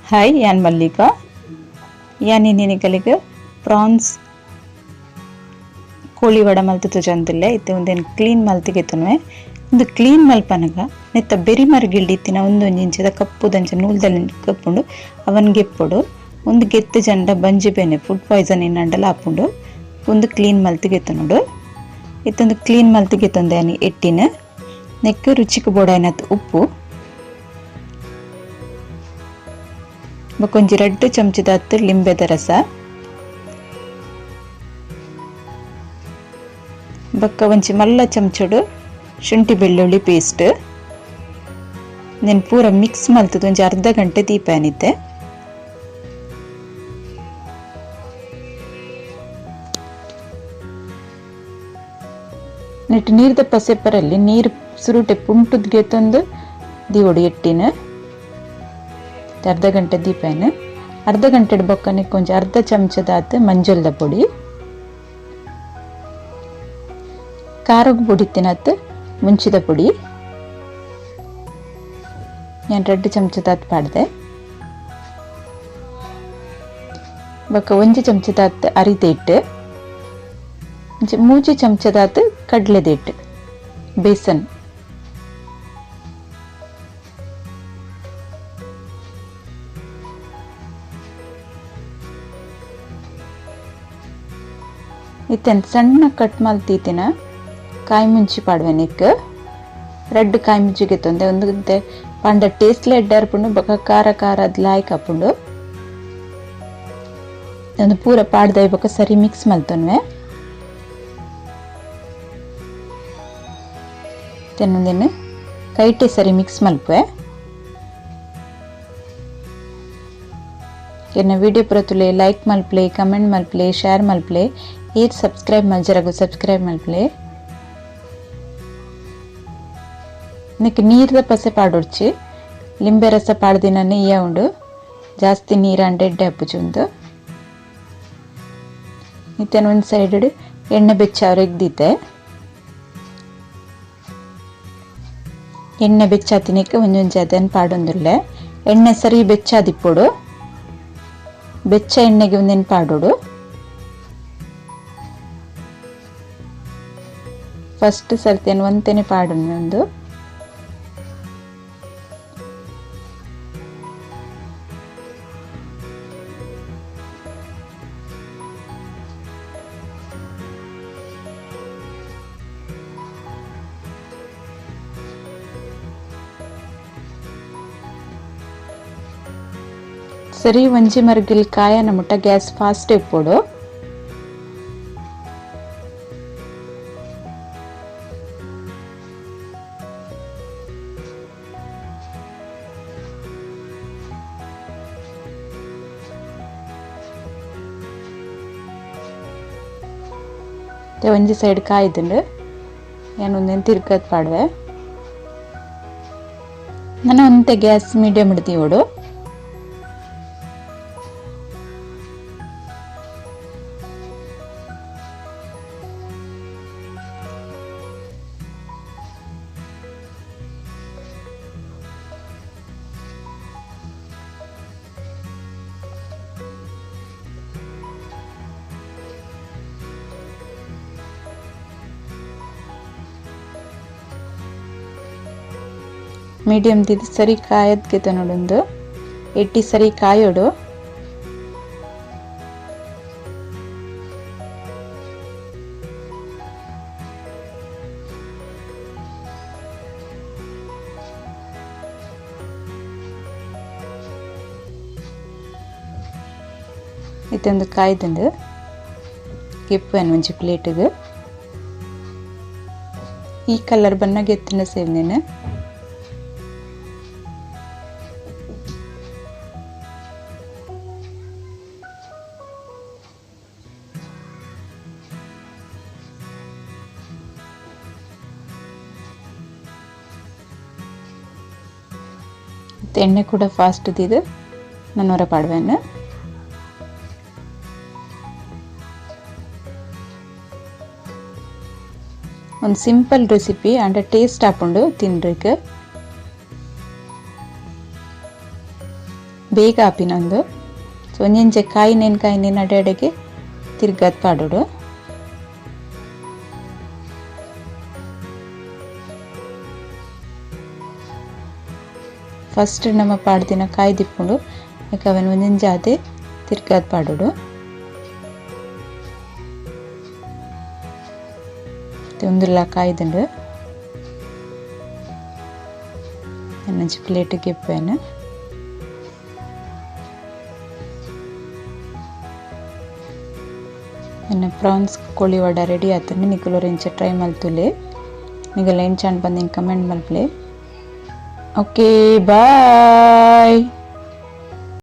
Hi, ಯಾನ್ ಮಲ್ಲಿಕಾ. ಯಾನ್ ಇನ್ನಿನಿಕಲಿಗೆ France ಕೋಳಿ ವಡ ಮಲ್ತು ತುಜಂತಿಲ್ಲ. ಇತ್ತೆ ಒಂದೇನು ಕ್ಲೀನ್ ಮಲ್ತಿಗೆ ತುನುವೆ. ಒಂದು ಕ್ಲೀನ್ ಮಲ್ಪನಗ ನೆತ್ತ ಬೆರಿ ಮರ್ಗಿಲ್ಡಿತ್ತಿನ ಒಂದೊಂದು ಇಂಚದ ಕಪ್ಪುದಂಚ ನೂಲ್ದಲ್ಲಿ ಕಪ್ಪುಂಡು ಅವನ್ ಗೆಪ್ಪುಡು. ಒಂದು ಗೆತ್ತು ಜಂಡ ಬಂಜಿ ಬೇನೆ ಫುಡ್ ಪಾಯ್ಸನ್ ಇನ್ನಂಡಲ ಆಪುಂಡು. ಒಂದು ಕ್ಲೀನ್ ಮಲ್ತಿಗೆ ತುನುಡು. ಇತ್ತೊಂದು ಕ್ಲೀನ್ ಮಲ್ತಿಗೆ ತಂದೆ ಎಟ್ಟಿನ ನೆಕ್ ರುಚಿಗೆ ಬೋಡಾಯ್ನತ್ ಉಪ್ಪು ಬೊಕೊಂಜಿ ರಡ್ಡ್ ಚಮಚದಾತ್ ಲಿಂಬೆದ ರಸ ಬೊಕ್ಕ ಒಂಜಿ ಮಲ್ಲ ಚಮಚಡು ಶುಂಠಿ ಬೆಳ್ಳುಳ್ಳಿ ಪೇಸ್ಟ್ ನೆನ್ ಪೂರ ಮಿಕ್ಸ್ ಮಲ್ತದ ಒಂಜಿ ಅರ್ಧ ಗಂಟೆ ದೀಪಾನಿತ್ತೆ. ನೆಟ್ ನೀರ್ದ ಪಸೆಪರಲ್ಲಿ ನೀರು ಸುರುಟೆ ಪುಂಟುದ್ಗೆ ತಂದು ದೀವೊಡು ಎಟ್ಟಿನ ಅರ್ಧ ಗಂಟೆ ದೀಪೇನ. ಅರ್ಧ ಗಂಟೆ ಬೊಕ್ಕನೆ ಕೊಂಚ ಅರ್ಧ ಚಮಚದಾತ್ ಮಂಜಲ್ದ ಪೊಡಿ, ಖಾರಗ್ ಪೊಡಿ ತಿನ್ನತ್ ಮುಂಚಿದ ಪೊಡಿ, ನಾನು 2 ಚಮಚದಾತ್ ಪಾಡ್ದೆ. ಬೊಕ್ಕ 1 ಚಮಚದಾತ್ ಅರಿತ ಹಿಟ್ಟು, 3 ಚಮಚದಾತ್ ಕಡಲೆದ ಹಿಟ್ಟು ಬೇಸನ್. ಇತ್ತನ್ ಸಣ್ಣ ಕಟ್ ಮಲ್ತೀತಿನ ಕಾಯಿ ಮುಂಚಿ ಪಾಡುವೆ ನಿಕ್ ರೆಡ್ ಕಾಯಿ ಮುಂಚಿಗೆ ತೊಂದೆ ಒಂದು ಪಂಡ ಟೇಸ್ಟ್ ಎಡ್ಡಾರ್ಪುಂಡು ಬೊಕ್ಕ ಖಾರ ಖಾರ ಅದ್ ಲಾಯ್ಕ್ ಆಪುಂಡು. ಒಂದು ಪೂರ ಪಾಡ್ದೈ ಬೊಕ್ಕ ಸರಿ ಮಿಕ್ಸ್ ಮಲ್ತೊನ್ವೆ. ತೆನ್ನೊಂದಿನ ಕೈಟೆ ಸರಿ ಮಿಕ್ಸ್ ಮಲ್ಪುವೆ. ಎನ್ನ ವಿಡಿಯೋ ಪ್ರತುಲೆ ಲೈಕ್ ಮಲ್ಪ್ಲೆ, ಕಮೆಂಟ್ ಮಲ್ಪ್ಲೆ, ಶೇರ್ ಮಲ್ಪ್ಲೆ, ಏತ್ ಸಬ್ಸ್ಕ್ರೈಬ್ ಮಲ್ಜರಗು ಸಬ್ಸ್ಕ್ರೈಬ್ ಮಲ್ಪ್ಲೆ. ನಿಕ್ ನೀರ್ದ ಪಸೆ ಪಾಡೊಡ್ಚಿ ಲಿಂಬೆ ರಸ ಪಾಡ್ದಿನನೆ ಇಯ ಉಂಡು ಜಾಸ್ತಿ ನೀರು ಎಡ್ಡೆ ಅಪ್ಪುಚುಂದು. ಇತ್ತೇನು ಒಂದು ಸೈಡ್ ಎಣ್ಣೆ ಬೆಚ್ಚ ಅವ್ರಿಗೆ ಎಣ್ಣೆ ಬೆಚ್ಚಾತಿನಕ್ಕೆ ಒಂಜೊಂಜಿ ಅದನ್ನು ಪಾಡೊಂದುಲ್ಲೆ. ಎಣ್ಣೆ ಸರಿ ಬೆಚ್ಚಾದಿಪ್ಪೊಡು, ಬೆಚ್ಚ ಎಣ್ಣೆಗೆ ಒಂದೇನು ಪಾಡೋಡು. ಫಸ್ಟ್ ಸರ್ತಿಯನ್ನು ಒಂತೆನೆ ಪಾಡೊಂದು ಒಂದು ಸರಿ ಒಂಜಿ ಮರ್ಗಿಲ್ ಕಾಯನ ಮುಟ್ಟ ಗ್ಯಾಸ್ ಫಾಸ್ಟ್ ಇಪ್ಪೊಡು. ಒಂಜಿ ಸೈಡ್ ಕಾಯ್ದುಂಡು ನಾನು ತಿರ್ಗದ್ ಪಾಡುವೆ. ನಾನು ಒಂತೆ ಗ್ಯಾಸ್ ಮೀಡಿಯಂ ಇಡ್ತೀವೋಡು. ಮೀಡಿಯಂ ದಿದ್ದು ಸರಿ ಕಾಯದ್ಗೆ ನೋಡೊಂದು ಎಟ್ಟಿ ಸರಿ ಕಾಯೋಡು. ಇತ್ತೊಂದು ಕಾಯ್ದುಂಡು ಕೆಪ್ಪು ಒಂಜಿ ಪ್ಲೇಟಿಗೆ. ಈ ಕಲರ್ ಬಣ್ಣಗೆ ಎತ್ತಿನ ಸೇವ್ನೇನು. ಎಣ್ಣೆ ಕೂಡ ಫಾಸ್ಟ್ ಇದ್ದಿದ್ದು ನಾನು ಹೊರ ಪಾಡುವೆನು. ಒಂದು ಸಿಂಪಲ್ ರೆಸಿಪಿ ಅಂಡ್ ಟೇಸ್ಟ್ ಆಪುಂಡು ತಿನ್ರಿಕ್. ಬೇಗ ಆಪಿನ ಉಂದು. ಸೊ ಒಂಜೊಂಜೆ ಕಾಯಿನೇನು ಕಾಯಿನೇನು ಅಡೆ ಅಡೆಗೆ ತಿರ್ಗಾದ್ ಪಾಡೋಡು. ಫಸ್ಟ್ ನಮ್ಮ ಪಾಡ್ದಿನ ಕಾಯಿ ದಿಪ್ಪುಂಡು ಯಾಕೆ ಅವನ್ ಒಂಜೊಂಜಾದೆ ತಿರ್ಗಾದ್ ಪಾಡೋಡು. ಉಂದುಲ ಕಾಯ್ದುಂಡು. ಒಂಜಿ ಪ್ಲೇಟ್ ಗೆಪ್ಪೇನು. ಎನ್ನ ಪ್ರಾನ್ಸ್ ಕೋಳಿ ವಡ ರೆಡಿ ಆತಂಡು. ನಿಕುಲು ಎಂಚ ಟ್ರೈ ಮಲ್ತುಲೆ, ನಿಗಲ ಎಂಚ ಬಂದು ಕಮೆಂಟ್ ಮಲ್ಪಲೆ. Okay, bye.